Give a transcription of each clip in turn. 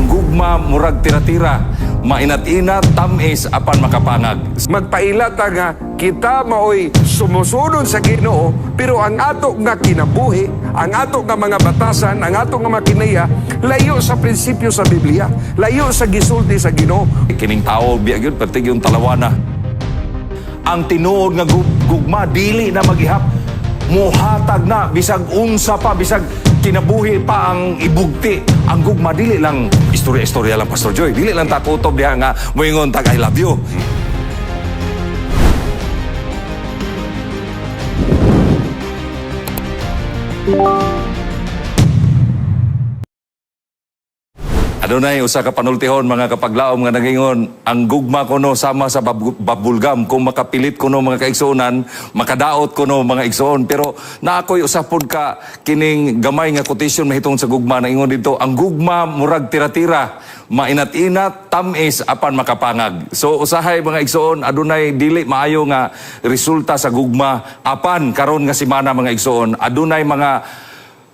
Ang gugma murag tira-tira, mainat-inat, tamis apan makapangag. Magpaila ta nga kita maoy sumusunod sa Ginoo, pero ang ato nga kinabuhi, ang ato nga mga batasan, ang ato nga mga kinaya layo sa prinsipyo sa Biblia, layo sa gisulti sa Ginoo. Kining tao biya gyud pertig yung talawana. Ang tinuod nga gugma dili na magihap, muhatag na bisag unsa pa, bisag kinabuhi pa ang ibugti. Ang gugma dili lang istorya-istorya lang, Pastor Joy. Dili lang ta kutob diha nga moingon tag "I love you." Adunay usa ka panultihon, mga kapaglaom, nga nagingon ang gugma kuno sama sa bubblegum, kung makapilit kuno, mga kaigsuonan, makadaot kuno, mga igsoon. Pero naa ko'y usa pod ka kining gamay nga quotation mahitungod sa gugma. Naingon dito, ang gugma murag tira-tira, mainat-inat, tamis apan makapangag. So usahay, mga igsoon, adunay dili maayo nga resulta sa gugma, apan karon nga semana, mga igsoon, adunay mga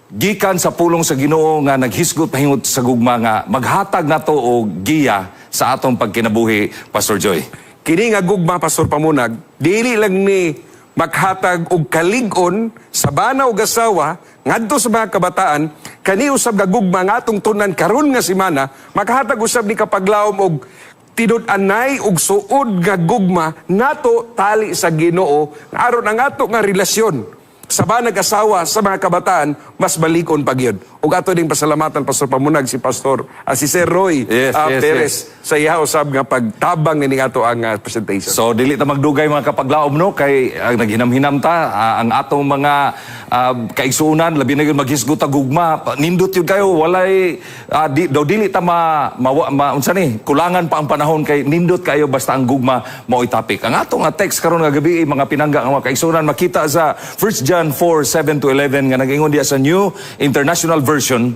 gikan sa pulong sa Ginoo nga naghisgot mahingod sa gugma nga maghatag nato og giya sa atong pagkinabuhi, Pastor Joy. Kini nga gugma, Pastor Pamunag, dili lang ni maghatag og kalig-on sa bana og asawa ngadto sa mga kabataan. Kani usab nga gugma nga atong tunan karon nga semana maghatag usab ni kapaglaom og tinud-anay og suod nga gugma nato tali sa Ginoo, aron ang ato nga relasyon sa banag asawa, sa mga kabataan, mas balikon pa gyud. Ug ato ding pasalamatan, Pastor Pamunag, si Pastor si Sir Roy Perez sa iya usab nga pagtabang nining ato ang presentation. So dili ta magdugay, mga kapaglaom, no, kay naghinam-hinam ta ang atong mga kaigsuonan, labi na gyud maghisgot ta gugma. Nindot yun kayo, walay di, daw dili ta ma, unsa ni, kulangan pa ang panahon kay nindot kayo basta ang gugma mao'y topic. Ang atong nga text karon nga gabi, mga pinangga nga mga kaigsuonan, makita sa 1 John 4:7 to 11 nga nag-ingon diya sa New International Version,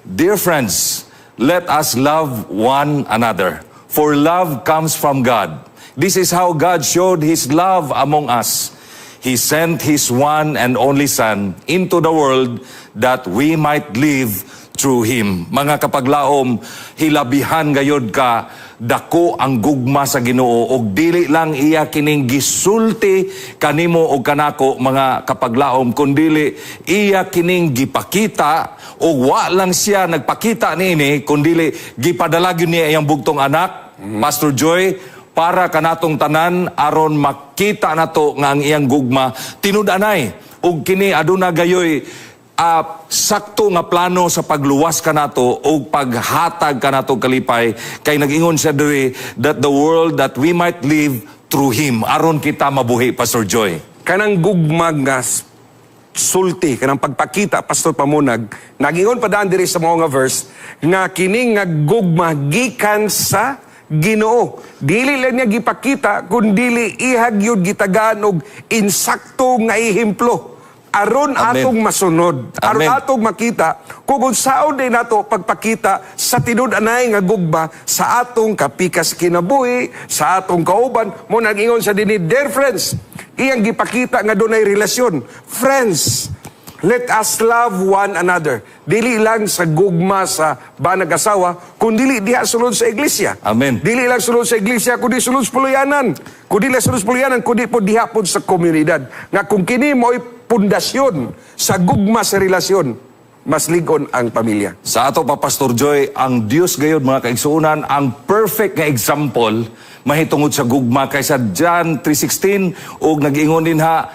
"Dear friends, let us love one another, for love comes from God. This is how God showed His love among us. He sent His one and only Son into the world that we might live through Him." Mga kapaglaom, hilabihan gayod ka dako ang gugma sa Ginoo og dili lang iya kining gisulti kanimo og kanako, mga kapaglaom, kundili iya kining gipakita, og wa lang siya nagpakita niini kundili gipadala gyud niya iyang bugtong anak, Pastor Joy, para kanatong tanan aron makita nato nga ang iyang gugma tinud-anay ug kini aduna gayoy sakto nga plano sa pagluwas kanato o paghatag kanato kalipay, kay nag-ingon siya diri that the world that we might live through Him, aron kita mabuhi, Pastor Joy. Kanang gugma nga sulti, kanang pagpakita, Pastor Pamunag, nagingon pa daan diri sa mga nga verse nga kini nga gugma gikan sa Ginoo. Dili lang niya gipakita kundili ihag yun gitagaan og insakto nga ehemplo aron Amen. atong masunod, aron Amen. atong makita kung unsaon din nato pagpakita sa tinud-anay nga gugma sa atong kapikas kinabuhi, sa atong kauban mo. Nag-ingon sa dinhi, "Dear friends," iyang gipakita nga dunay relasyon. "Friends, let us love one another." Dili lang sa gugma sa banag asawa, kundi diha sulod sa iglesia. Amen. Dili lang sulod sa iglesia, kundi sulod sa puluyanan. Kundi lang sulod sa puluyanan, kundi po diha po sa komunidad. Nga kung kini mo'y pundasyon sa gugma sa relasyon, mas ligon ang pamilya. Sa ato pa, Pastor Joy, ang Dios gayod, mga kaigsuonan, ang perfect nga example mahitungod sa gugma, kaysa John 3:16 ug nag-ingon din ha,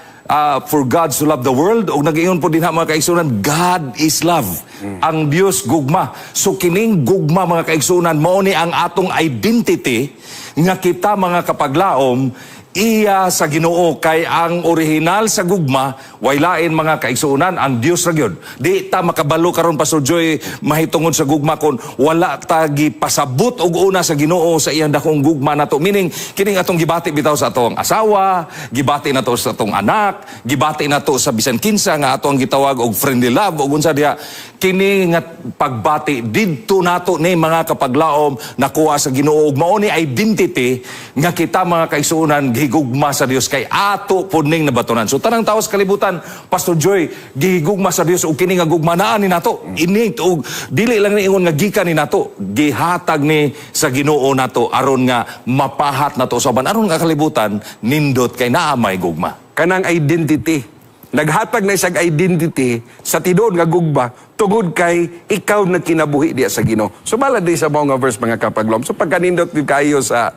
"For God so loved the world," ug nag-ingon po din ha, mga kaigsuonan, "God is love." Ang Dios gugma. So kining gugma, mga kaigsuonan, mao ni ang atong identity nga kita, mga kapaglaom, iya sa Ginoo, kay ang original sa gugma way lain, mga kaigsuonan, ang Dios ra gyud. Di ta makabalo karon, Pastor Joy, mahitungod sa gugma kon wala ta gipasabot og una sa Ginoo sa iyang dakong gugma nato, meaning kining atong gibati bitaw sa atong asawa, gibati nato sa atong anak, gibati nato sa bisan kinsa nga ato ang gitawag og friendly love ug unsa diha. Kini nga pagbati didto nato ni, mga kapaglaom, nakuha sa Ginoo ug mao ni identity nga kita, mga kaigsuonan, gihigugma sa Dios kay ato pod ning nabatunan. So tanang tawo sa kalibutan, Pastor Joy, gihigugma sa Dios ug kini nga gugma naa ni nato. Ini ug dili lang ni ingon nga gikan ni nato, gihatag ni sa Ginoo nato aron nga mapahat nato sa uban, aron nga kalibutan nindot kay naa may gugma. Kanang identity. Naghatag na isang identity sa tinuod nga gugma tungod kay ikaw nagkinabuhi diya sa Ginoo. So bala di sa mga verse, mga kapaglaom. So pagkanindot gyud kayo sa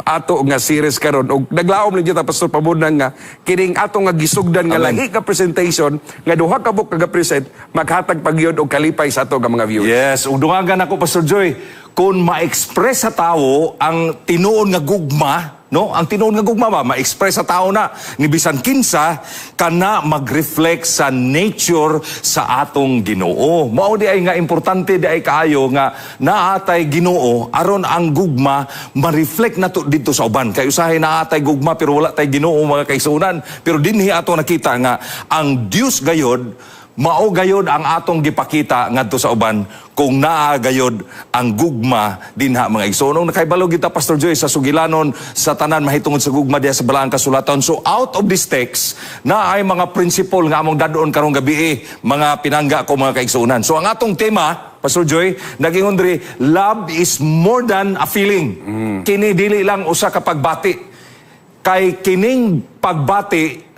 ato nga series karon og naglaom lang ta, Pastor Pamunang, nga kining ato nga gisugdan nga Amen. Lahi ka presentation nga duha ka buok ka present maghatag pagyud og kalipay sa ato nga mga viewers. Yes, ug dungagan ako, Pastor Joy, kung ma-express sa tawo ang tinuod nga gugma, no? Ang tinuod nga gugma ba ma-express sa tao na ni bisan kinsa kana mag-reflect sa nature sa atong Ginoo. Mao di ay nga importante di ay kaayo nga naatay Ginoo aron ang gugma ma-reflect nato didto sa uban. Kay usahay naatay gugma pero wala tay Ginoo, mga kaigsuonan. Pero dinhi ato nakita nga ang Dios gayod mao gayod ang atong gipakita ngadto sa uban kung naa gayod ang gugma dinha, mga igsoon. Nung nakaibalo kita, Pastor Joy, sa sugilanon sa tanan mahitungod sa gugma diha sa Balaang Kasulatan. So out of this text na ay mga principle nga among dad-on karong gabi eh, mga pinangga ko, mga kaigsuonan. So ang atong tema, Pastor Joy, nagingon diri, love is more than a feeling. Kini dili lang usa ka pagbati. Kay kining pagbati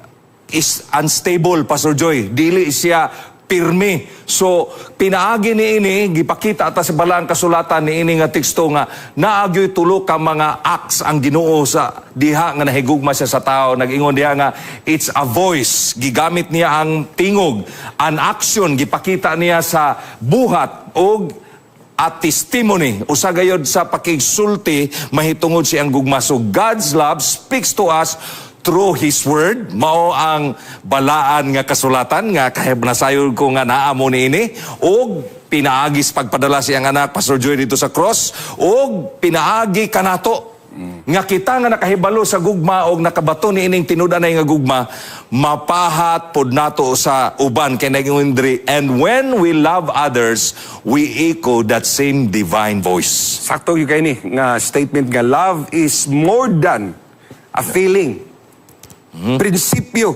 is unstable, Pastor Joy. Dili siya pirmi. So, pinaagi ni ini, gipakita ata sa Balaang Kasulatan ni ini nga teksto nga naagyoy tulo ka mga acts ang Ginoo sa diha nga nahigugma siya sa tao. Nag-ingon diha nga it's a voice, gigamit niya ang tingog, an action, gipakita niya sa buhat, og at testimony, usa gayod sa pakigsulti mahitungod siyang gugma. So God's love speaks to us through His Word, mao ang Balaan nga Kasulatan nga kahit nasayod ko nga naa mo niini, og pinaagi sa pagpadala siyang anak, Pastor Joy, dito sa cross, og pinaagi kanato nga kita nga nakahibalo sa gugma og nakabato ni ining tinud-anay nga gugma, mapahat pod nato sa uban kay naging diri, and when we love others, we echo that same divine voice. Sakto gyud kay ni nga statement nga love is more than a feeling. Prinsipyo.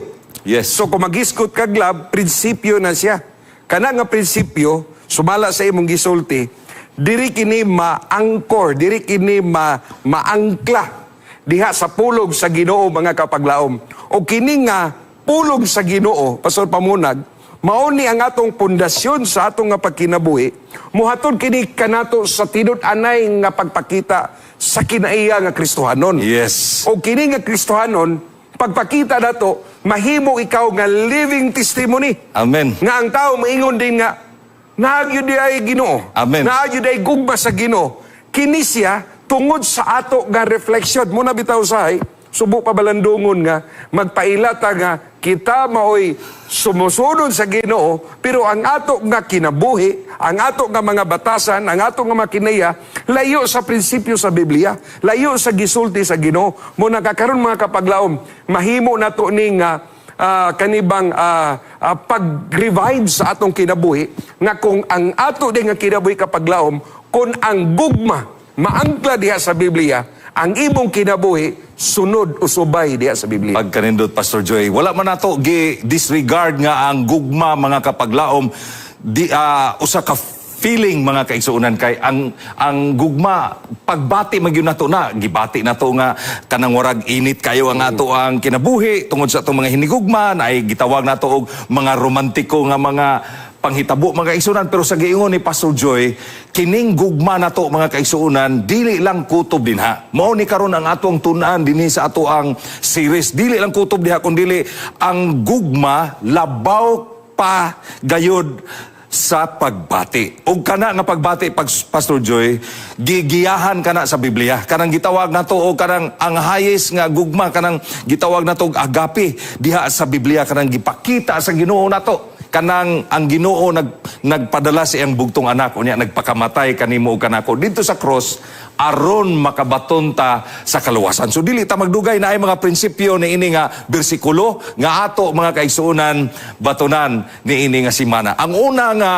So kung maghisgot kag love, prinsipyo na siya. Kana nga prinsipyo, sumala sa imong gisulti, diri kini ma-anchor, diri kini maangkla diha sa pulong sa Ginoo, mga kapaglaom. O kini nga pulong sa Ginoo, Pastor Pamunag, mao ni ang atong pundasyon sa atong nga pagkinabuhi. Muhatod kini kanato sa tinud-anay nga pagpakita sa kinaiya nga Kristohanon. O kini nga Kristohanon, pagpakita nato, mahimo ikaw nga living testimony. Amen. Nga ang tao maingon din nga, naa gyud di ay Ginoo. Amen. Naa gyud ay gugma sa Ginoo. Kini siya tungod sa ato nga reflection. Muna bitaw sahay, subo pa balandungon nga magpaila ta nga kita maoy sumusunod sa Ginoo, pero ang ato nga kinabuhi, ang ato nga mga batasan, ang ato nga mga kinaiya layo sa prinsipyo sa Biblia, layo sa gisulti sa Ginoo. Mo nakakaron, mga kapaglaom, mahimo nato ni nga kanibang pag-revive sa atong kinabuhi nga kung ang ato din nga kinabuhi, kapaglaom, kung ang gugma maangkla diha sa Biblia, ang imong kinabuhi sunod usubay diha sa Biblia. Pagkanindot, Pastor Joy. Wala man nato gi disregard nga ang gugma, mga kapaglaom, di usa ka feeling, mga kaigsuonan, kay ang gugma pagbati man gyud nato na gibati nato nga kanang warag init kayo ang ato ang kinabuhi tungod sa atong mga hinigugma na ay gitawag nato og mga romantiko nga mga panghitabo, mga kaigsuonan. Pero sa giingon ni Pastor Joy, kining gugma nato, mga kaigsuonan, dili lang kutob dinha. Mao ni karon ang atong tun-an dinhi sa ato ang series, dili lang kutob diha kun dili ang gugma labaw pa gayod sa pagbati. Og kana nga pagbati, pag Pastor Joy, gigiyahan kana sa Biblia. Kanang gitawag nato o kanang ang highest nga gugma, kanang gitawag nato og agape diha sa Biblia, kanang gipakita sa Ginoo nato. Kanang ang Ginoo nagpadala sa iyang bugtong anak unya nagpakamatay kanimo ug kanako dito sa cross aron makabaton ta sa kaluwasan. So dili ta magdugay, na ay mga prinsipyo ni ini nga bersikulo nga ato, mga kaigsuonan, batonan ni ini nga simana. Ang una nga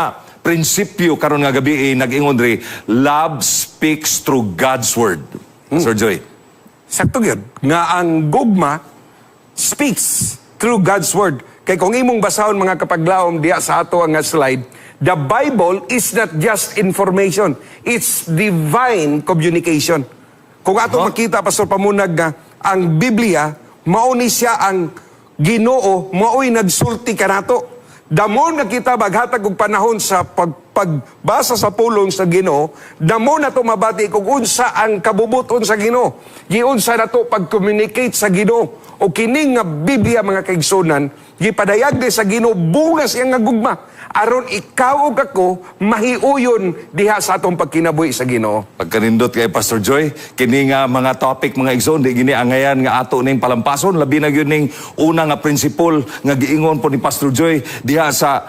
prinsipyo karon nga gabi eh, nag-ingon diri, love speaks through God's word. Sir Joy. Sakto gyud nga ang gugma speaks through God's word. Kay kung imong basahon, mga kapaglaom, diya sa ato ang nga slide, the Bible is not just information, it's divine communication. Kung ato makita, Pastor Pamunag, nga ang Biblia mao ni siya ang Ginoo mao'y nagsulti kanato. The more nga kita maghatag og panahon sa pagbasa sa pulong sa Ginoo, the more nato mabati kung unsa ang kabubuton sa Ginoo. Giunsa nato pag-communicate sa Ginoo. O kini nga Biblia, mga kaigsunan, gipadayag ni sa Ginoo bunga siyang nga gugma aron ikaw ug ako mahiuyon diha sa atong pagkinabuhi sa Ginoo. Pagkanindot kay Pastor Joy, kini nga mga topic, mga igsoon, di gini angayan nga ato ning palampason, labi na gyud ning una nga principle nga giingon po ni Pastor Joy diha sa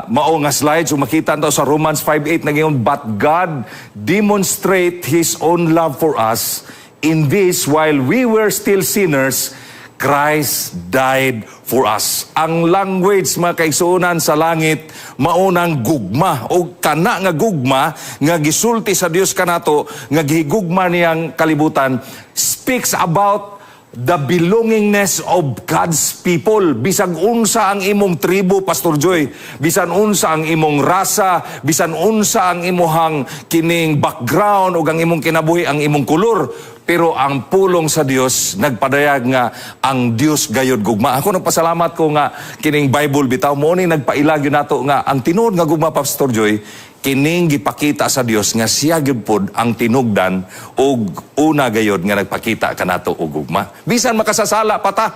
mao nga slides. So makita to sa Romans 5:8, nagingon, "But God demonstrate His own love for us in this: while we were still sinners, Christ died for us." Ang language, mga kaigsuonan, sa langit maunang gugma, o kana nga gugma nga gisulti sa Dios kanato nga gihigugma niyang kalibutan speaks about the belongingness of God's people. Bisag unsa ang imong tribo, Pastor Joy, bisan unsa ang imong rasa, bisan unsa ang imuhang kining background o ang imong kinabuhi, ang imong kolor, pero ang pulong sa Dios nagpadayag nga ang Dios gayod gugma. Ako nagpasalamat ko nga kining Bible bitaw mo ni nagpailag yun nato nga ang tinuod nga gugma, Pastor Joy, kining gipakita sa Dios nga siya gyud pod ang tinugdan og una gayod nga nagpakita kanato og gugma. Bisan makasasala pa ta.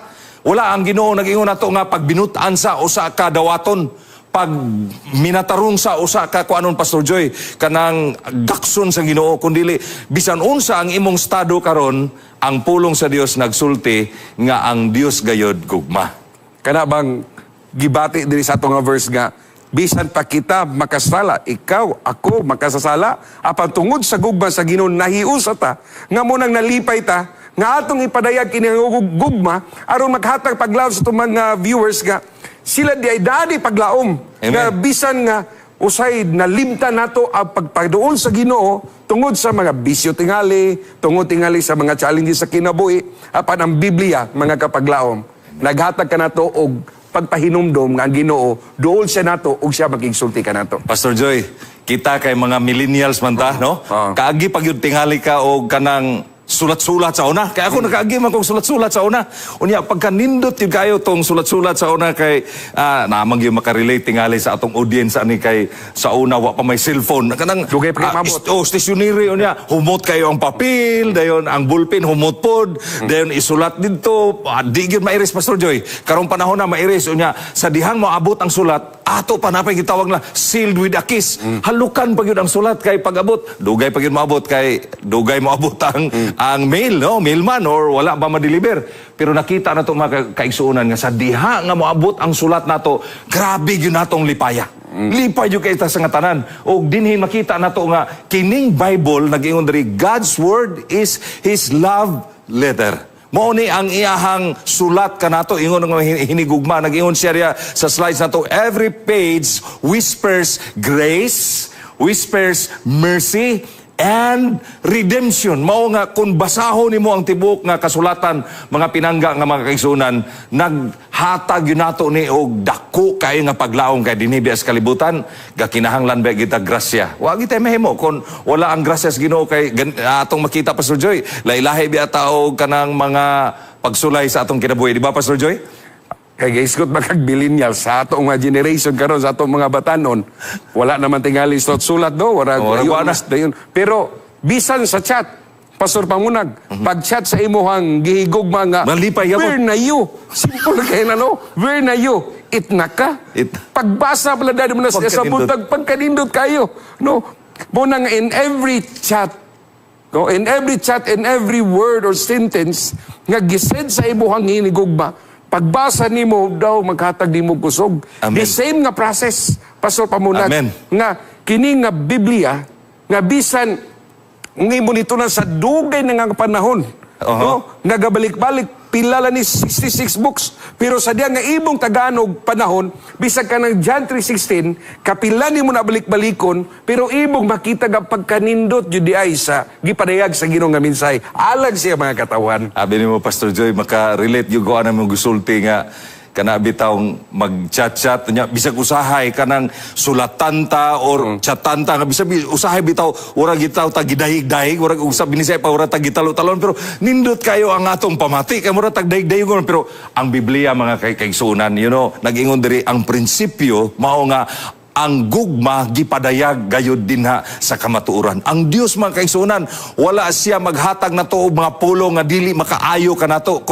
Wala ang Ginoo nag-ingon nato nga pag binut-an sa usa ka dawaton, pag minatarong sa usa ka kuanon, Pastor Joy, kanang gakson sa Ginoo, kundili bisan unsa ang imong estado karon, ang pulong sa Dios nagsulti nga ang Dios gayod gugma. Kana bang gibati diri sa ato nga verse nga bisan pa kita makasala, ikaw, ako makasasala, apan tungod sa gugma sa Ginoo nahiusa ta, nga mo nang nalipay ta nga atong ipadayag kini nga gugma aron maghatag paglaom sa atong mga viewers nga sila di ay dali paglaom Amen. nga bisan nga usay nalimtan nato ang pagpaduol sa Ginoo tungod sa mga bisyo tingali, tungod tingali sa mga challenges sa kinabuhi, apan ang Biblia, mga kapaglaom, naghatag kanato og pagpahinumdom nga ang Ginoo duol siya nato ug siya magigsulti kanato. Pastor Joy, kita kay mga millennials man ta, no? Oo. Kaagi pag yun tingali ka og kanang sulat-sulat sa una. Kaya ako nakaagi man kong sulat-sulat sa una. Unya, pagka nindot yung kayo tong sulat-sulat sa una kay namang yung makarelate tingali sa atong audience ani kay sa una wa pa may cellphone. Kanang Dugay pa kay mabot. Oh, stationery unya, humot kayo ang papel, dayon ang ballpen humot pod, dayon isulat didto, di gyud ma-erase, Pastor Joy. Karong panahon na ma-erase unya, sa dihang moabot ang sulat, ato pa napay gitawag na sealed with a kiss. Halukan pa gyud ang sulat kay pag-abot, dugay pa gyud moabot kay dugay moabot ang mail, no? Mailman or wala ba ma-deliver. Pero nakita na to, mga kaigsuonan, nga sa diha nga moabot ang sulat nato, grabe gyud natong lipaya. Lipay gyud kay ta sa nga tanan. Og dinhi makita nato nga kining Bible nag-ingon diri, God's word is His love letter. Mao ni ang iyahang sulat kanato ingon nga hinigugma. Nag-ingon siya riya sa slides nato, every page whispers grace, whispers mercy and redemption. Mao nga kung basahon nimo ang tibuok nga kasulatan, mga pinangga nga mga kaigsuonan, naghatag yun nato ni og dako kayo nga paglaom kay dinhi biya sa kalibutan gakinahanglan ba kita grasya. Wa gid mahimo kon wala ang grasya sa Ginoo kay atong makita, Pastor Joy, lahi-lahi biya ta og kanang mga pagsulay sa atong kinabuhi, di ba, Pastor Joy? Kay gaisgot makag millennial sa ato nga generation karon, sa atong mga batanon, wala naman tingali sulat do, wala Oh, wala na. Dayon. Pero bisan sa chat, Pastor Pamunag, pag chat sa imuhang gihigugma nga Malipay gyapon. "Where na you?" Simple kay na, no? "Where na you?" Itna ka. Pagbasa pala dali mo na sa Pagkanindot. buntag, pagkanindot kayo. No? Mo nang in every chat, no? In every chat, in every word or sentence nga gisend sa imuhang hinigugma, pagbasa nimo daw maghatag nimo kusog. Amen. The same nga process, Pastor Pamunag, Amen. nga kini nga Biblia nga bisan ngimo nito na sa dugay na nga panahon, no? Nga gabalik-balik. Pila lang ni 66 books. Pero sa diya nga imong tagaan og panahon, bisag ka ng John 3:16, kapila nimo na balik-balikon, pero imong makita nga pagkanindot jud di ay sa gipadayag sa Ginoo nga mensahe alang siya mga katawhan. Abi nimo, Pastor Joy, maka-relate yung ko ana mong gusulti nga kana bitawng mag-chat-chat nya, bisag usahay kanang sulatan ta or chatan ta nga bisag usahay bitaw ura gitaw ta gidahig-dahig, ura usab binisay pa ura ta gitalo-talon, pero nindot kayo ang atong pamati kay mura tag dahig-dahig. Pero ang Biblia, mga kay kaigsuonan, nagingon diri ang prinsipyo mao nga ang gugma gipadayag gayud dinha sa kamatuoran. Ang Dios, mga kaigsuonan, wala siya maghatag nato og mga pulong nga dili makaayo kanato.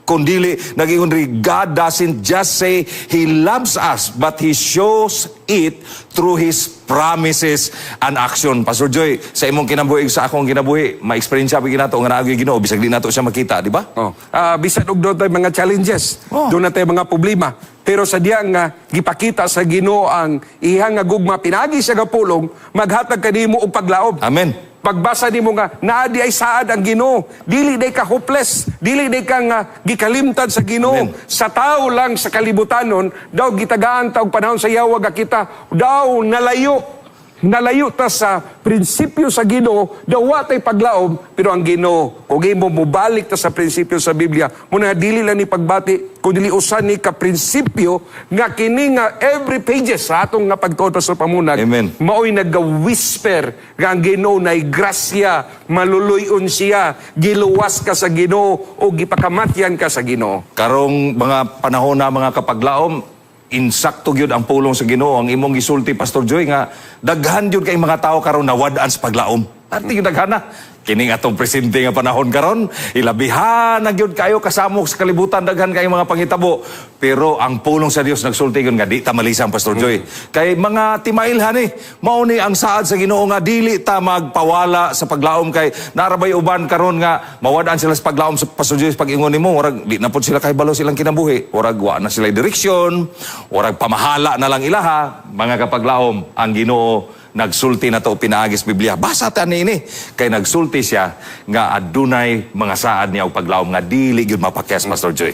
Kung dili, nagingon diri, God doesn't just say He loves us, but He shows it through His promises and action. Pastor Joy, sa imong kinabuhi, sa akong kinabuhi, ma-experience pa nato nga naagi Ginoo bisag di nato siya makita, di ba? Oh. Bisan og doon tayo mga challenges, doon na tayo mga problema. Pero sa diya nga gipakita sa Ginoo ang iyang nga gugma pinagi sa nga pulong, maghatag kanimo og paglaom. Amen. Pagbasa nimo nga naa di ay saad ang Ginoo, dili day ka hopeless, dili day ka nga gikalimtan sa Ginoo. Amen. Sa tao lang sa kalibutanon daw gitagaan ta og panahon sa yawa nga kita daw nalayo nalayo ta sa prinsipyo sa Ginoo, daw wa tay paglaom, pero ang Ginoo, kung imo mobalik ta sa prinsipyo sa Biblia, muna dili lang ni pagbati, kun dili usa ni ka prinsipyo nga kini nga every pages sa atong nga pagtuon sa pamunag, Amen. Maoy nag-whisper nga ang Ginoo nay grasya, maluluy-on siya, giluwas ka sa Ginoo o gipakamatyan ka sa Ginoo. Karong mga panahon na, mga kapaglaom, insakto gyud ang pulong sa Ginoo. Ang imong gisulti, Pastor Joy, nga daghan gyud kay mga tao karon nawad-an sa paglaom. Ati gyud daghan na. Kining atong presente nga panahon karon, ilabihan na gyud kayo kasamok sa kalibutan, daghan kay mga panghitabo. Pero ang pulong sa Dios nagsulti gyud nga di ta malisang, Pastor Joy. Kay mga timailhan eh, mao ni ang saad sa Ginoo nga dili ta magpawala sa paglaom, kay narabay uban karon nga mawad-an sila sa paglaom sa Pastor Joy, pag-ingon nimo, murag di na pud sila kahibalo silang kinabuhi. Murag wa na sila direksyon, murag pamahala na lang ilaha. Mga kapaglaom, ang Ginoo nagsulti na to pinaagi sa Biblia. Basa ta niini kay nagsulti siya nga adunay mga saad niya og paglaom nga dili gyud mapakyas, Pastor Joy.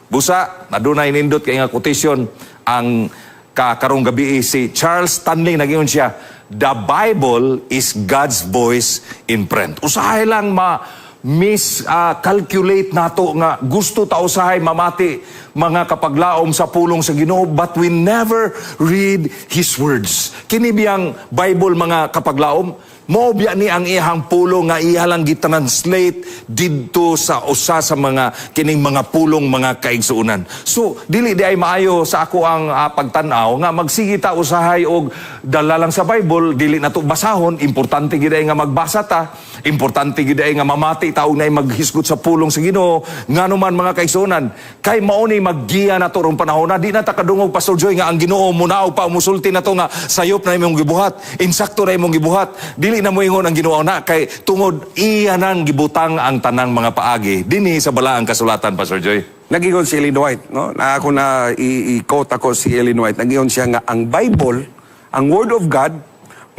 Busa, adunay nindot kay nga quotation ang kakarong gabi si Charles Stanley. Nagingon siya, "The Bible is God's voice in print." Usahay lang ma miscalculate nato nga gusto ta usahay mamati, mga kapaglaom, sa pulong sa Ginoo, but we never read His words. Kini biyang Bible, mga kapaglaom, mao biya ni ang iyang pulong nga iya lang gitranslate didto sa usa sa mga kining mga pulong, mga kaigsuonan. So dili di ay maayo sa ako ang pagtan-aw nga magsige ta usahay og dala lang sa Bible, dili na to basahon. Importante gid ay nga magbasa ta. Importante gid ay nga mamati ta og nay maghisgot sa pulong sa Ginoo. Ngano man, mga kaigsuonan, kay mao ni maggiya na to rong panahon na di na ta kadungog, Pastor Joy, nga ang Ginoo munaog pa musulti na to nga sayop na imong gibuhat, insakto na imong gibuhat. Dili na moingon ang Ginoo na kay tungod iya nang gibutang ang tanang mga paagi dinhi sa balaang kasulatan, Pastor Joy. Nagingon si Ellen White, no? Na ako na i-quote ako si Ellen White. Nagingon siya nga ang Bible, ang Word of God,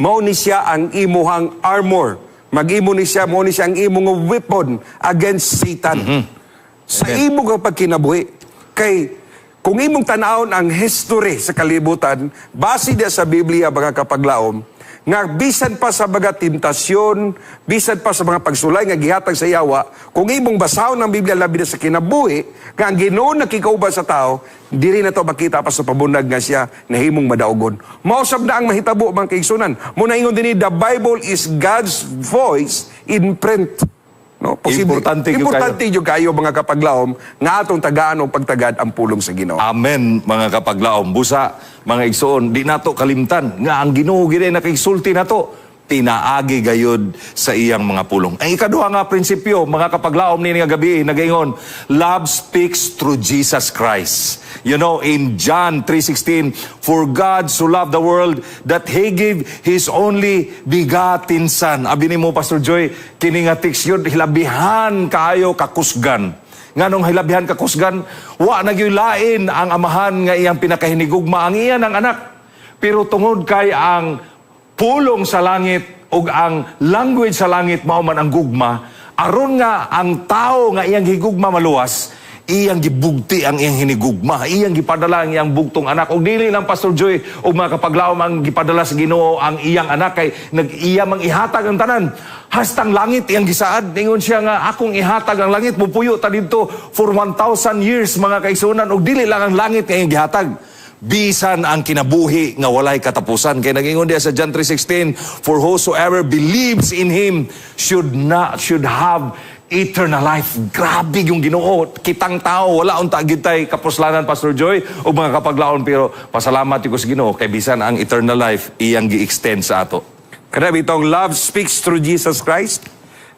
mao ni siya ang imuhang armor. Mag-imo ni siya, mao ni siya ang imong weapon against Satan sa imong nga pagkinabuhi. Kay kung imong tan-awon ang history sa kalibutan, base diya sa Biblia, mga kapaglaom, nga bisan pa sa mga tentasyon, bisan pa sa mga pagsulay nga gihatag sa yawa, kung imong basahon ang Biblia, labi na sa kinabuhi, nga ang Ginoo nakikauban sa tao, diri na to makita pa sa pabunag nga siya nahimong madaugon. Mausab na ang mahitabo, mga kaigsunan. Muna ingon dinhi, the Bible is God's voice in print. No? Posible. Importante gyud kayo. Importante gyud kayo, mga kapaglaom, nga atong tagaan o pagtagad ang pulong sa Ginoo. Amen, mga kapaglaom. Busa, mga igsoon, di nato kalimtan nga ang Ginoo gid ay nakigsulti nato pinaagi gayud sa iyang mga pulong. Ang ikaduha nga prinsipyo, mga kapaglaom, nini nga gabi, nagaingon, love speaks through Jesus Christ. In John 3:16, "For God so loved the world that He gave His only begotten Son." Abi nimo, Pastor Joy, kini nga text yun, hilabihan kaayo kakusgan. Nganong hilabihan kakusgan? Wa na gyud lain ang amahan nga iyang pinakahinigugma ang iya ng anak. Pero tungod kay ang pulong sa langit ug ang language sa langit mao man ang gugma, Aron nga ang tao nga iyang gigugma maluwas, iyang gibugti ang iyang hinigugma, iyang gipadala ang iyang bugtong anak. Ug dili lang, Pastor Joy ug mga kapaglaom, ang gipadala sa Ginoo ang iyang anak, kay nag-iya mang ihatag ang tanan. Hastang langit iyang gisaad. Ningon siya nga akong ihatag ang langit, mupuyo ta didto for 1,000 years, mga kaigsuonan. Ug dili lang ang langit nga iyang gihatag, bisan ang kinabuhi nga walay katapusan, kay nagingon diya sa John 3:16, "For whosoever believes in him should not should have eternal life." Grabe yung Ginoo. Kitang tao, wala unta gyud tay kapuslanan, Pastor Joy o mga kapaglaom, pero pasalamat ko sa Ginoo kay bisan ang eternal life iyang gi-extend sa ato. Kada bitong love speaks through Jesus Christ.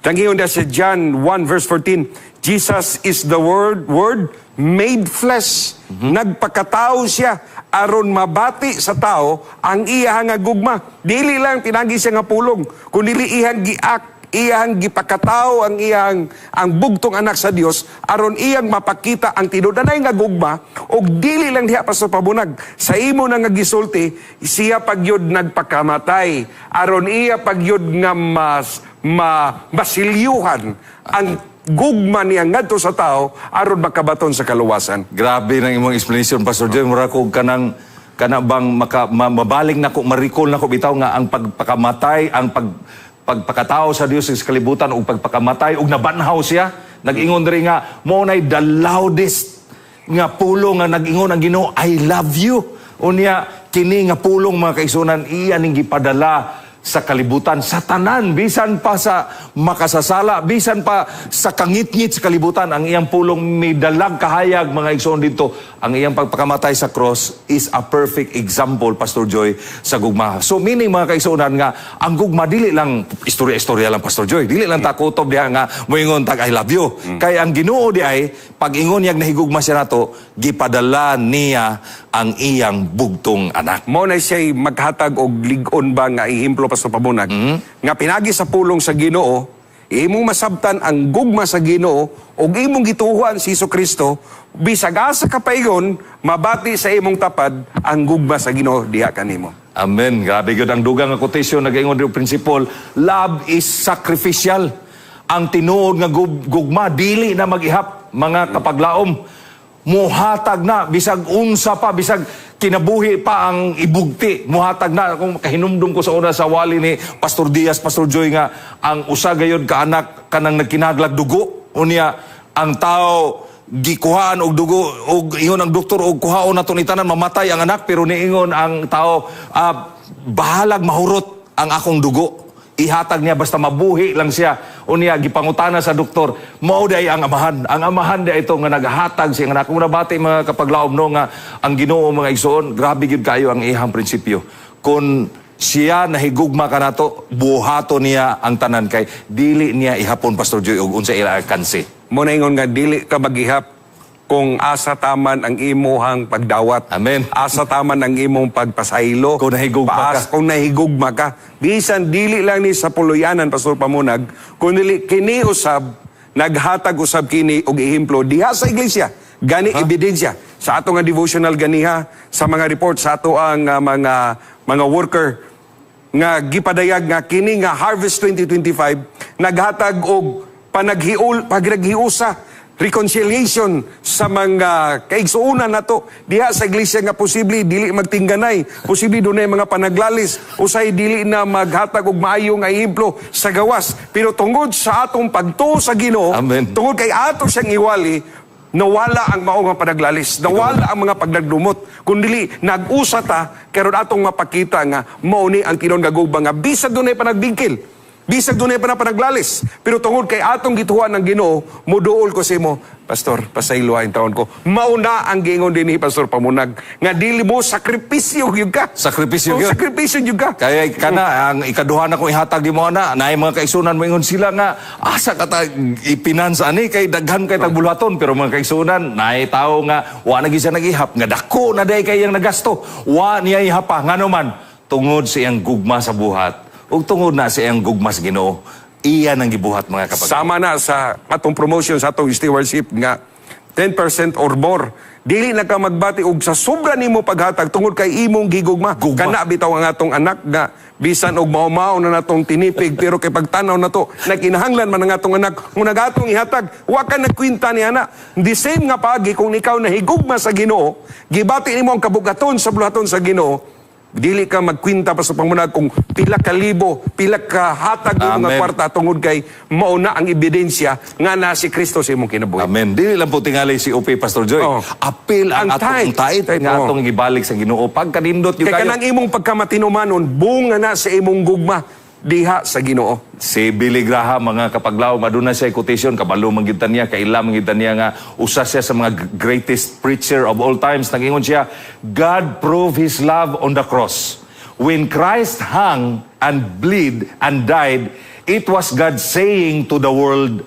Tangiyon na sa John 1 verse 14, Jesus is the Word made flesh. Nagpakatao siya aron mabati sa tao ang iya nga gugma. Dili lang pinagi siya nga pulong, kundi iyang giak, iyang gipakatao ang iyang ang bugtong anak sa Dios aron iyang mapakita ang tinud-anay nga gugma. Og dili lang diha, Pastor Pamunag, sa imo na nga gisulti, siya pagyud nagpakamatay aron iya pagyud nga mas masilyuhan ang gugma niya ngadto sa tao aron makabaton sa kaluwasan. Grabe nang imong explanation, Pastor Joy. Mura ko kanang kana bang mabaling nako, ma-recall nako bitaw nga ang pagpakamatay, ang pagpakatao sa Dios sa kalibutan ug pagpakamatay ug nabanhaw siya. Nag-ingon diri nga mao nay the loudest nga pulong nga nag-ingon ang Ginoo, "I love you." Unya kini nga pulong, mga kaigsuonan, iya ning gipadala sa kalibutan, sa tanan, bisan pa sa makasasala, bisan pa sa kangitngit sa kalibutan, ang iyang pulong midalag kahayag, mga igsoon, dito. Ang iyang pagpakamatay sa cross is a perfect example, Pastor Joy, sa gugma. So meaning, mga kaigsuonan, nga ang gugma dili lang istorya-istorya lang, Pastor Joy. Dili lang takutob diha nga moingon tag "I love you." Kay ang Ginoo di ay pag-ingon niyang nahigugma siya nato, gipadala niya ang iyang bugtong anak. Mo na siya'y maghatag og lig-on ba nga ehemplo, Pastor Pamunag, nga pinagi sa pulong sa Ginoo, imong masabtan ang gugma sa Ginoo ug imong gituohan si Hesus Kristo, bisag asa ka paigon, mabati sa imong tapad ang gugma sa Ginoo diha kanimo. Amen. Grabe gyud ang dugang nga quotation. Nagaingon diri principle, love is sacrificial. Ang tinuod nga gugma dili na mag-ihap, mga kapaglaom. Muhatag na bisag unsa pa, bisag kinabuhi pa ang ibugti, muhatag na. Kung kahinumdum ko sa una sa wali ni Pastor Diaz, Pastor Joy, nga ang usa gayod ka anak kanang nagkinaglag dugo, unya ang tao gikuhaan og dugo og ingon ang doktor og kuhaon nato ni tanan, mamatay ang anak, pero niingon ang tao, "Bahalag mahurot ang akong dugo," ihatag niya basta mabuhi lang siya. Unya gipangutana sa doktor, mao day ang amahan. Ang amahan di ito nga naghatag siya anak. Kung nabati, mga kapaglaom, no, nga ang Ginoo, mga igsoon, grabe gyud kayo ang iyang prinsipyo. Kung siya nahigugma kanato, buhato niya ang tanan kay dili niya ihapon, Pastor Joy, og unsa ila kansi. Mo na ingon nga dili ka maghihap kung asa taman ang imuhang pagdawat. Amen. Asa taman ang imong pagpasaylo. Kung nahigugma ka. Kung nahigugma ka. Bisan dili lang ni sa puluyanan, Pastor Pamunag, kung dili kini usab, naghatag usab kini og ehemplo diha sa iglesia. Gani ebidensya sa ato nga devotional ganiha, sa mga report sa ato ang mga worker nga gipadayag nga kini nga Harvest 2025 naghatag og panaghiul pagraghiusa, reconciliation sa mga kaigsuonan nato diha sa iglesia nga posible dili magtingganay, posible dunay mga panaglalis, usay dili na maghatag og maayo nga ehemplo sa gawas, pero tungod sa atong pagtuo sa Ginoo, Amen. Tungod kay ato siyang iwali, nawala ang mao nga panaglalis, nawala ang mga pagdagdumot, kundi nag-usa ta karon atong mapakita nga mao ni ang tinuod nga gugma nga bisag dunay panagbingkil, bisag dunay pa na panaglalis, pero tungod kay atong gituohan ng Ginoo, muduol ko sa imo, Pastor, pasayloa taon ko. Mauna ang giingon dinhi, Pastor Pamunag, nga dili mo sakripisyo gyud ka. Sakripisyo Oh, gyud. Sakripisyo gyud ka. Kaya kana ang ikaduha na kong ihatag di mo ana, naay mga kaigsuonan moingon sila nga asa ka ta ipinansa ani kay daghan kay tagbulhaton, pero mga kaigsuonan, naay tawo nga wa na gyud siya nagihap nga dako na day kay iyang nagasto. Wa niya ihapa, ngano man tungod sa iyang gugma sa buhat ug tungod na sa iyang gugma sa Ginoo, iya nang gibuhat, mga kapag. Sama na sa atong promotion sa atong stewardship nga 10% or more. Dili na ka magbati og sa sobra nimo paghatag tungod kay imong gigugma. Gugma. Kana bitaw ang atong anak nga Bisan og mao-mao na natong tinipig, pero kay pagtanaw nato, nagkinahanglan man ang atong anak, kung nagatong ihatag, wa ka nagkwinta ni ana. The same nga paagi, kung ikaw nahigugma sa Ginoo, gibati nimo ang kabugaton sa buluhaton sa Ginoo, dili ka magkwinta pa sa pangunag kung pila ka libo, pila ka hatag mo nga Amen. Kwarta tungod kay mao na ang ebidensya nga na si Kristo sa imong kinabuhi. Amen. Dili lang po tingali si OP, Pastor Joy. Oh. Apil ang Ang atong tithe. tithe nga atong gibalik sa Ginoo. Pagkanindot yung Kay kayo. kanang imong pagkamatinumanon, bunga na sa imong gugma diha sa Ginoo. Si Billy Graham, mga kapaglaom, aduna siya quotation, kabalo man gyud ta niya, kaila man gyud ta niya nga usa siya sa mga greatest preacher of all times. Nagingon siya, "God proved His love on the cross. When Christ hung and bled and died, it was God saying to the world,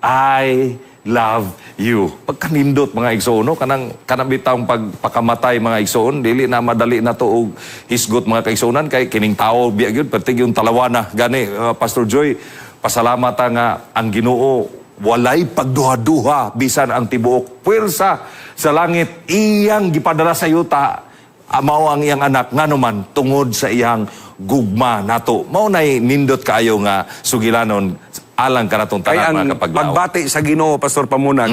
'I love you.'" Pagkanindot, mga igsoon, no? Kanang bitawng pagpakamatay, mga igsoon, dili na madali na to og hisgot, mga kaigsuonan, kay kining tao biya gyud pertig yung talawana gani. Pastor Joy, pasalamat ta nga ang Ginoo walay pagduha-duha. Bisan ang tibuok puwersa sa langit iyang gipadala sa yuta, mao ang iyang anak, ngano man tungod sa iyang gugma nato. Mao nay nindot kaayo nga sugilanon alang kanatong Kay tanan, ang mga kapaglaom. Pagbati sa Ginoo, Pastor Pamunag,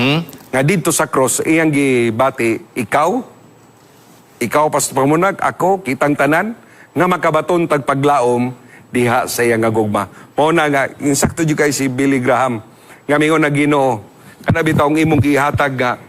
nga didto sa cross, iyang gibati ikaw, ikaw, Pastor Pamunag, ako, kitang tanan, nga makabaton tag paglaom diha sa iyang nga gugma. Mao na nga, insakto jud kay si Billy Graham, nga mingon na Ginoo, kana bitaw ang imong gihatag nga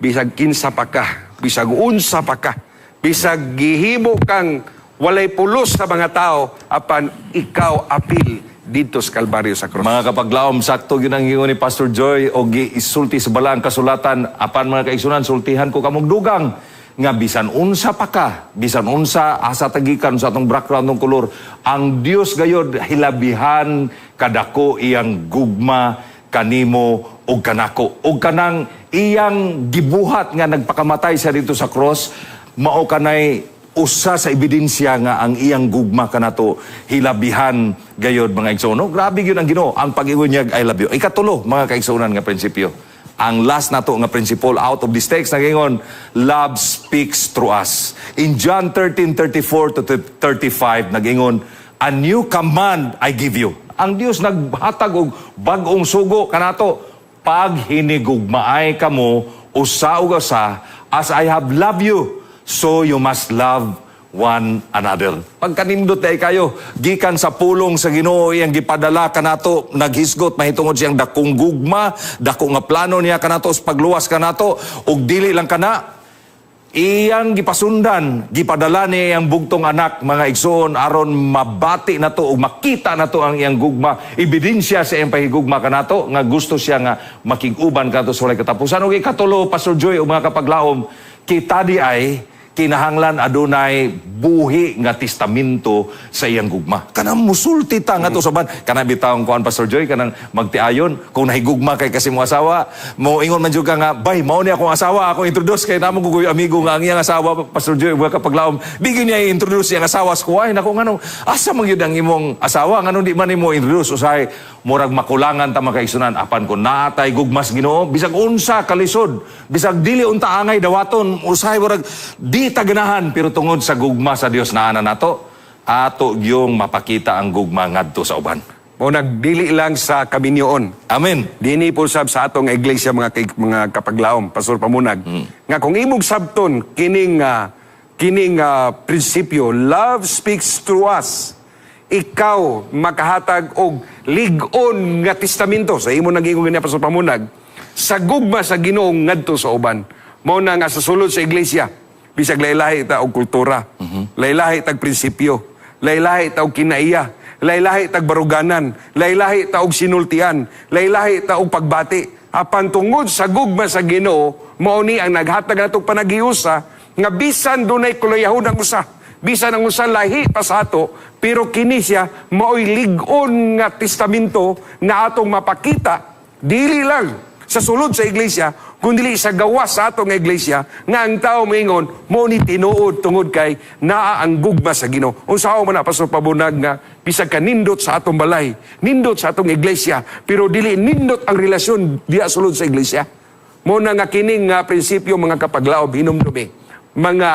bisag kinsa pa ka, bisag unsa pa ka, bisag gihimo kang walay pulos sa mga tao, apan ikaw apil didto sa Kalbaryo sa cross. Mga kapaglaom, sakto gyud ang ingon ni Pastor Joy o giisulti sa balaang kasulatan. Apan, mga kaigsuonan, sultihan ko kamong dugang nga bisan unsa pa ka, bisan unsa asa tagikan sa atong background ng kolor, ang Dios gayod hilabihan kadako iyang gugma kanimo ug kanako. Ug kanang iyang gibuhat nga nagpakamatay siya didto sa cross, mao kanay usa sa ebidensya nga ang iyang gugma kanato hilabihan gayod, mga igsoon. No? Grabe gyud ang Ginoo ang pag-ingon niya, "I love you." Ikatulo, mga kaigsuonan, nga prinsipyo. Ang last nato nga principle out of this text, nagingon, love speaks through us. In John 13:34 to 35, nagingon, "A new command I give you." Ang Dios naghatag og bag-ong sugo kanato, "Pag hinigugmaay kamo usa ug usa, as I have loved you, so you must love one another." Pagkanindot ay kayo, gikan sa pulong sa Ginoo iyang gipadala kanato, naghisgot mahitungod siyang dakong gugma, dako nga plano niya kanato sa pagluwas kanato, ug dili lang kana iyang gipasundan, gipadala niya iyang bugtong anak, mga igsoon, aron mabati nato ug makita nato ang iyang gugma, ebidensya sa iyang pahigugma kanato nga gusto siya nga makig-uban kanato sa walay katapusan. Ug ikatulo, Pastor Joy ug mga kapaglaom, kita di ay kinahanglan adunay buhi nga testamento sa iyang gugma. Kanang musulti ta nga to sa ban. Kanang bitawng kuan, Pastor Joy, kanang magtiayon kung nahigugma kay kasi mo asawa, mo ingon man jud ka nga, "Bay, mao ni akong asawa, akong introduce," kay namo ko amigo nga ang iyang asawa, Pastor Joy, mga kapaglaom, di gyud niya i-introduce iyang asawa sa kuway. Nako, ngano asa man gyud ang imong asawa, nganong di man nimo introduce? Usahay murag makulangan ta, mga kaigsuonan, apan kung naatay gugmas Ginoo, bisag unsa kalisod, bisag dili unta angay dawaton, usahay murag di ta ganahan, pero tungod sa gugma sa Dios naa na nato, ato gyung mapakita ang gugma ngadto sa uban. Mao nagdili lang sa kaminyoon. Amen. Dini po sab sa atong iglesia, mga kapaglaom, Pastor Pamunag. Nga kung imong sabton kining prinsipyo, love speaks through us. Ikaw makahatag og lig-on nga testamento sa imo naging niya, Pastor Pamunag, sa gugma sa Ginoo ngadto sa uban. Mao na nga sa sulod sa iglesia, bisag lahi-lahi ta og kultura, lahi-lahi tag prinsipyo, lahi-lahi ta og kinaiya, lahi-lahi tag baruganan, lahi-lahi ta og sinultian, lahi-lahi ta og pagbati. Apan tungod sa gugma sa Ginoo, mao ni ang naghatag natong panagiusa nga bisan dunay kulayahon ang usa, bisan ang usa lahi pa sa ato, pero kini siya maoy lig-on nga testamento nga atong mapakita dili lang sa sulod sa iglesia, kundi sa gawas sa atong iglesia, nga ang tao moingon mo ni tinuod tungod kay naa ang gugma sa Ginoo. Unsa man na, Pastor Pabunag, nga bisag kanindot sa atong balay, nindot sa atong iglesia, pero dili nindot ang relasyon diha sulod sa iglesia. Mo na nga kining nga prinsipyo, mga kapaglaom, hinumdumi. Mga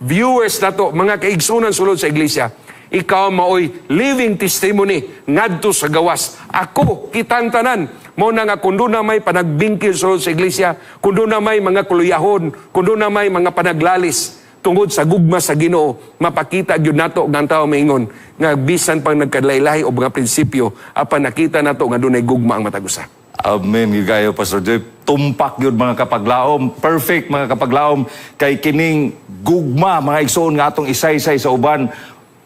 viewers nato, mga kaigsunan sulod sa iglesia, Ikaw maoy living testimony ngadto sa gawas. Ako, kitang tanan, mao na nga kung duna may panagbingkil sa iglesia, kung duna may mga kuluyahon, kung duna may mga panaglalis, tungod sa gugma sa Ginoo, mapakita gyud nato nga ang tao maingon nga bisan pang nagkadlahi-lahi og mga prinsipyo, apan nakita nato nga dunay gugma ang matag usa. Amen gyud kayo, Pastor Joy. Tumpak gyud, mga kapaglaom. Perfect, mga kapaglaom, kay kining gugma, mga igsoon, nga atong isaysay sa uban.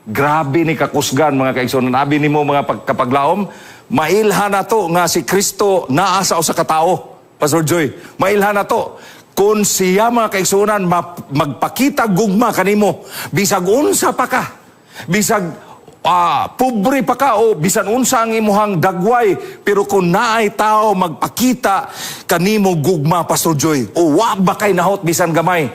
Grabe ni kakusgan, mga kaigsoon. Abi nimo, mga kapaglaom, mailhan nato nga si Kristo naa sa usa ka tawo. Pastor Joy, mailhan nato. Kung siya, mga kaigsuonan, magpakita gugma kanimo, bisag unsa pa ka, bisag pobre pa ka o bisan unsa ang imuhang dagway, pero kung naay tao magpakita kanimo gugma, Pastor Joy, o wa ba kay nahot bisan gamay,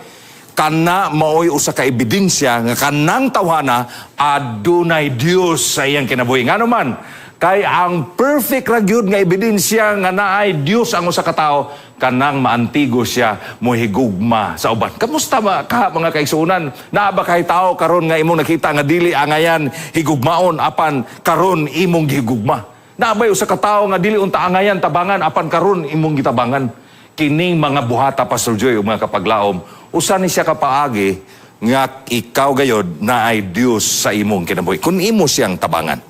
kana maoy usa ka ebidensya nga kanang tawhana adunay Dios sa iyang kinabuhi. Ngano man kay ang perfect ra gyud nga ebidensya nga naay Dios ang usa ka tawo, kanang maantigo siya mohigugma sa uban. Kamusta ba ka, mga kaigsuonan? Naa ba kay tao karon nga imong nakita nga dili angayan higugmaon apan karon imong gihigugma? Naa bay usa ka tawo nga dili unta angayan tabangan apan karon imong gitabangan? Kining mga buhata, Pastor Joy ug mga kapaglaom, usa ni siya ka paagi nga ikaw gayod naay Dios sa imong kinabuhi kung imo siyang tabangan.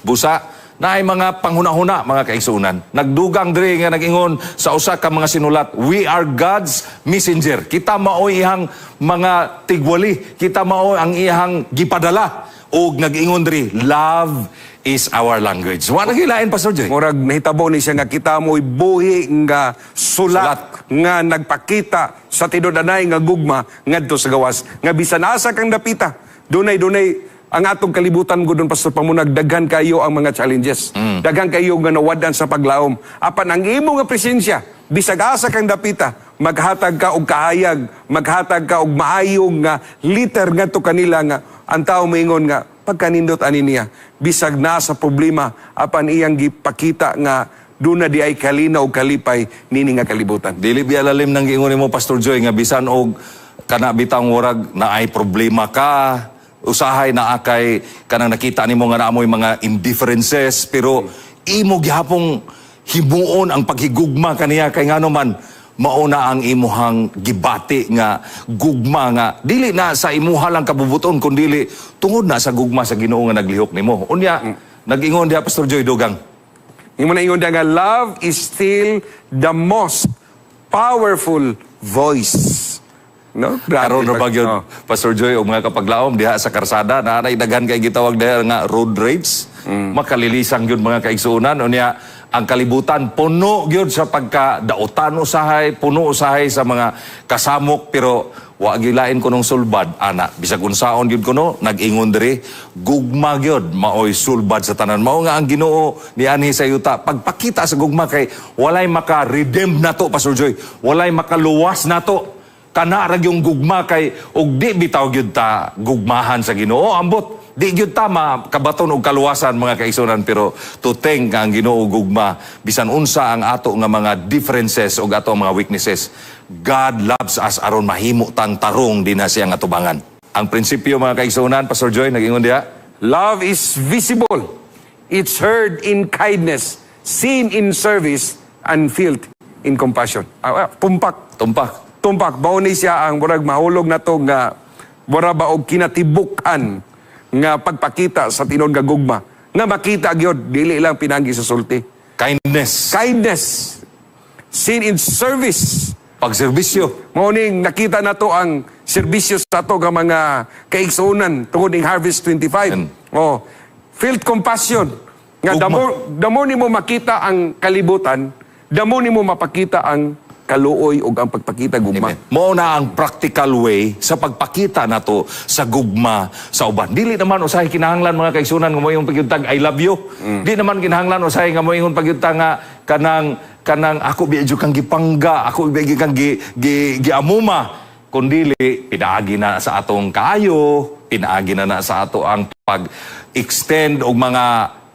Busa, naay mga panghuna-huna, mga kaigsuonan. Nagdugang diri nga nag-ingon sa usa ka mga sinulat, "We are God's messenger." Kita maoy iyang mga tigwali, kita maoy ang iyang gipadala. Og nag-ingon diri, "Love is our language." Wa na gilain, Pastor Joy. Murag nahitabo ni siya nga kita mo'y buhi nga sulat, nga nagpakita sa tinud-anay nga gugma ngadto sa gawas nga bisan asa kang dapita, dunay ang atong kalibutan gud, Pastor Pamunag, daghan kayo ang mga challenges, daghan kayo nga nawadan sa paglaom, apan ang imo nga presensya bisag asa kang dapita, maghatag ka og kahayag, maghatag ka og maayong nga liter ngadto kanila nga ang tao moingon nga pagkanindot ani niya, bisag na sa problema, apan iyang gipakita nga duna di ay kalinaw og kalipay nini nga kalibutan. Dili biya lalim nang giingon nimo, Pastor Joy, nga bisan og kana bitang murag naay problema ka, usahay naa kay kanang nakita nimo nga naamoy mga indifferences, pero imo gihapong himuon ang paghigugma kaniya kay ngano man mao na ang imuhang gibati nga gugma nga dili na sa imuha lang kabubuton kundili tungod na sa gugma sa Ginoo nga naglihok nimo. Unya, nag-ingon diha, Pastor Joy, dugang. Imo na ingon nga love is still the most powerful voice. No? Grabe. Karon ra ba gyud, Oh. Pastor Joy ug mga kapaglaom, diha sa karsada na nay daghan kay gitawag diha nga road rage. Makalilisang gyud, mga kaigsuonan. Unya ang kalibutan puno gyud sa pagkadaotan usahay, puno usahay sa mga kasamok, pero wa gilain kunong sulbad ana, bisag unsaon gyud kuno. Nag-ingon diri, gugma gyud maoy sulbad sa tanan. Mao nga ang Ginoo nianhi sa yuta pagpakita sa gugma kay walay maka-redeem nato, Pastor Joy, walay makaluwas nato, kana ra yung gugma. Kay og di bitaw gyud ta gugmahan sa Ginoo, ambot di gyud ta makabaton og kaluwasan, mga kaigsuonan. Pero to think nga ang Ginoo gugma, bisan unsa ang ato nga mga differences ug ato ang mga weaknesses, God loves us aron mahimo tang tarong dinha sa iyang atubangan. Ang prinsipyo, mga kaigsuonan, Pastor Joy, nag-ingon diha. Love is visible. It's heard in kindness, seen in service, and felt in compassion. Tumpak. Tumpak. Tumpak. Mao ni siya ang murag mahulog na to nga mura ba og kinatibuk-an nga pagpakita sa tinuod nga gugma nga makita gyud, dili lang pinagi sa sulti. Kindness. Kindness seen in service. Pagserbisyo. Mao ning nakita nato ang serbisyo sa ato nga mga kaigsuonan tungod ning Harvest 25. Oh, felt compassion. Nga Gugma. the more nimo makita ang kalibutan, the more nimo mapakita ang kaluoy ug ang pagpakita gugma. Amen. Mao na ang practical way sa pagpakita nato sa gugma sa uban. Dili naman usahay kinahanglan, mga kaigsuonan, nga moingon pa gyud tag "I love you." Di naman kinahanglan usahay nga moingon pa gyud ta nga kanang "Ako biya jud kang gipangga, ako biya jud kang gi, gi, giamuma." Kundili pinaagi na sa atong kaayo, pinaagi na na sa ato ang pag-extend og mga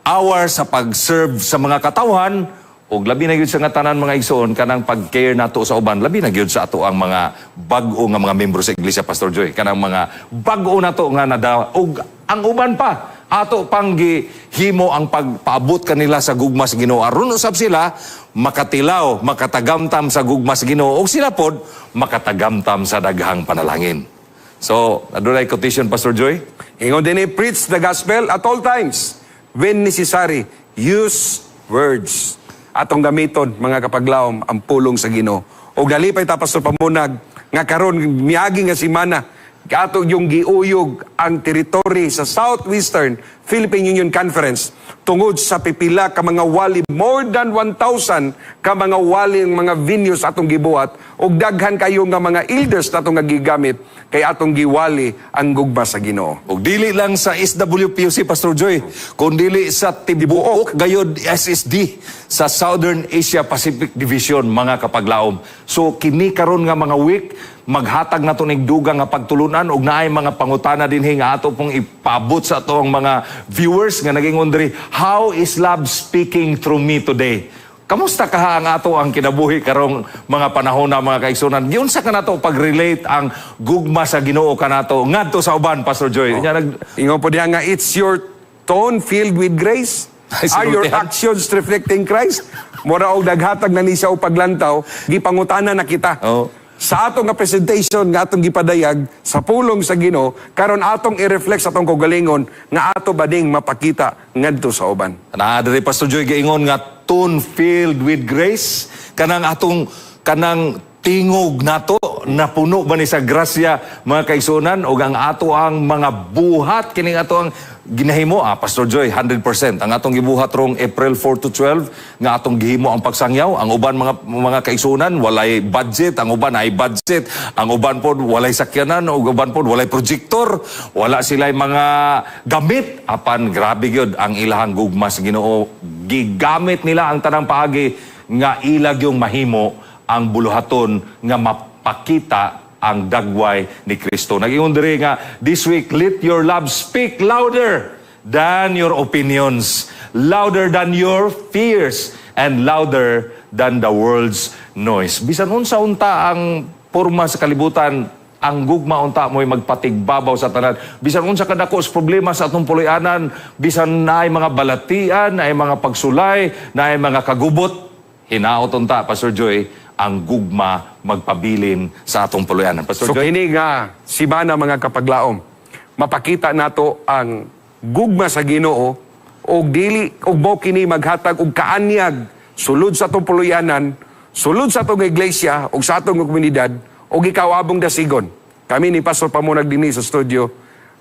hours sa pag-serve sa mga katawhan. Ug labi na gyud sa nga tanan, mga igsoon, kanang pag-care nato sa uban, labi na gyud sa ato ang mga bag-o nga mga membro sa iglesia, Pastor Joy, kanang mga bag-o nato nga nada ug Ang uban pa, ato pang gihimo ang pagpaabot kanila sa gugma sa Ginoo, aron usab sila makatilaw, makatagamtam sa gugma sa Ginoo, ug sila pod makatagamtam sa daghang panalangin. So, adunay quotation, Pastor Joy? Ingon din, preach the gospel at all times. When necessary, use words. Atong gamiton, mga kapaglaom, ang pulong sa Ginoo. Og nalipay ta, Pastor Pamunag, nga karon miagi nga semana ato yung giuyog ang territory sa Southwestern Philippine Union Conference tungod sa pipila ka mga wali, more than 1,000 ka mga wali ang mga venues atong gibuhat, ug daghan kayo nga mga elders na atong nga gigamit kay atong giwali ang gugma sa Ginoo. Ug dili lang sa SWPUC, Pastor Joy, kundili sa tibuok gayod SSD sa Southern Asia Pacific Division, mga kapaglaom. So kini karon nga mga week maghatag nato nig dugang nga pagtulunan, ug naay mga pangutana dinhi nga ato pong ipabot sa atong mga viewers nga naging diri, "How is love speaking through me today?" Kamusta kaha ang ato ang kinabuhi karong mga panahon na, mga kaigsunan? Giunsa ka nato pag-relate ang gugma sa Ginoo kanato ngadto sa uban, Pastor Joy? Oh. Nya Ingon po diha nga, it's your tone filled with grace? Ay, Are your sinultihan. Actions reflecting Christ? Mura og naghatag na ni siya og paglantaw, gipangutana na kita. Sa atong nga presentation nga atong gipadayag sa pulong sa Ginoo, karon atong i-reflect sa atong kaugalingon nga ato ba ding mapakita ngadto sa uban. Na diri, Pastor Joy, giingon nga tone filled with grace, kanang atong kanang tingog nato napuno ba ni sa grasya, mga kaigsunan, ug ang ato ang mga buhat kining ato ang ginahimo, Pastor Joy, 100% ang atong gibuhat rong April 4 to 12 nga atong gihimo ang pagsangyaw. Ang uban mga kaigsunan walay budget, ang uban ay budget, ang uban pod walay sakyanan, ug uban pod walay projector, wala sila mga gamit, apan grabe gyud ang ilahang gugma sa Ginoo. Gigamit nila ang tanang paagi nga ilag yung mahimo ang buluhaton nga mapakita ang dagway ni Kristo. Nag-ingon diri nga this week, let your love speak louder than your opinions, louder than your fears, and louder than the world's noise. Bisan unsa unta ang porma sa kalibutan, ang gugma unta mo'y magpatigbabaw sa tanan. Bisan unsa kadako sa problema sa atong puloy-anan, bisan naay mga balatian, naay mga pagsulay, naay mga kagubot, hinaot unta, Pastor Joy, ang gugma magpabilin sa atong puloy-anan. Pastor So Joy? Kini nga simana, mga kapaglaom, mapakita nato ang gugma sa Ginoo og dili og mo kini maghatag og kaanyag sulod sa atong puluyanan, sulod sa atong iglesia ug sa atong komunidad, ug ikaw abong dasigon. Kami ni Pastor Pamunag dinhi sa studio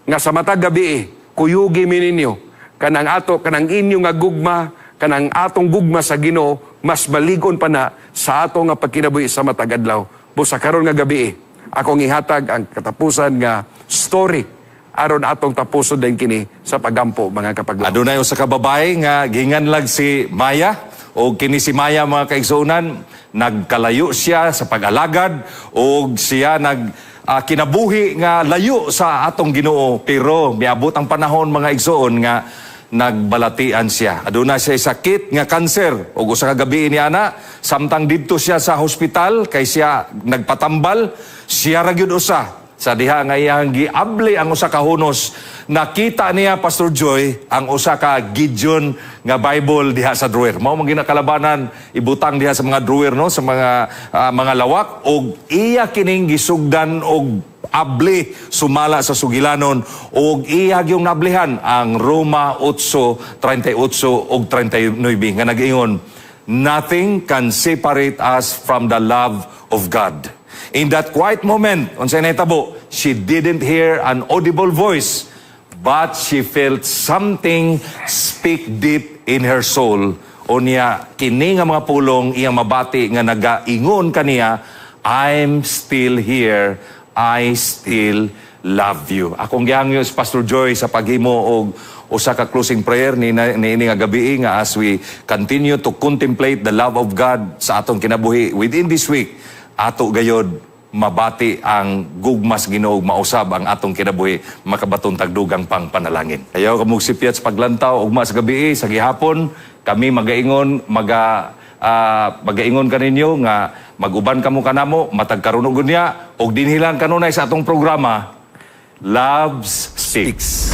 nga sa matag gabi kuyugi mi ninyo kanang ato kanang inyo nga gugma, kanang atong gugma sa Ginoo mas maligon pa na sa ato nga pagkinabuhi sa matag adlaw. Busa karon nga gabi akong ihatag ang katapusan nga story aron atong tapuson din kini sa pagampo, mga kapaglaom. Adunay usa ka babae nga ginganlag si Maya, o kini si Maya, mga kaigsuonan, nagkalayo siya sa pag-alagad og siya nag kinabuhi nga layo sa atong Ginoo, pero miabot ang panahon, mga igsoon, nga nagbalatian siya. Aduna siya sakit nga kanser, ug usa ka gabi ni ana, samtang didto siya sa hospital kay siya nagpatambal, siya ra gyud usa sa diha nga iyang giabli ang usa ka hunos. Nakita niya, Pastor Joy, ang usa ka Gideon nga Bible diha sa drawer. Mao man ginakalabanan ibutang diha sa mga drawer, no, sa mga lawak, og iya kining gisugdan og abli sumala sa sugilanon, og iya gyung nablihan ang Roma 8:38 og 39 nga nag-ingon, "Nothing can separate us from the love of God." In that quiet moment, unsay nahitabo, she didn't hear an audible voice, but she felt something speak deep in her soul. Unya, kini nga mga pulong iyang mabati nga nagaingon kaniya, "I'm still here, I still love you." Akong gihangyo si Pastor Joy sa paghimo og usa ka closing prayer ni ini nga gabi nga as we continue to contemplate the love of God sa atong kinabuhi within this week, ato gayod mabati ang gugma sa Ginoo, mausab ang atong kinabuhi, makabaton tag dugang pang panalangin. Ayaw kamog sipyat sa paglantaw ugma sa gabi. Sa gihapon kami magaingon kaninyo nga maguban kamo kanamo matag karon ug unya, og dinhi lang kanunay sa atong programa, Loves Speaks.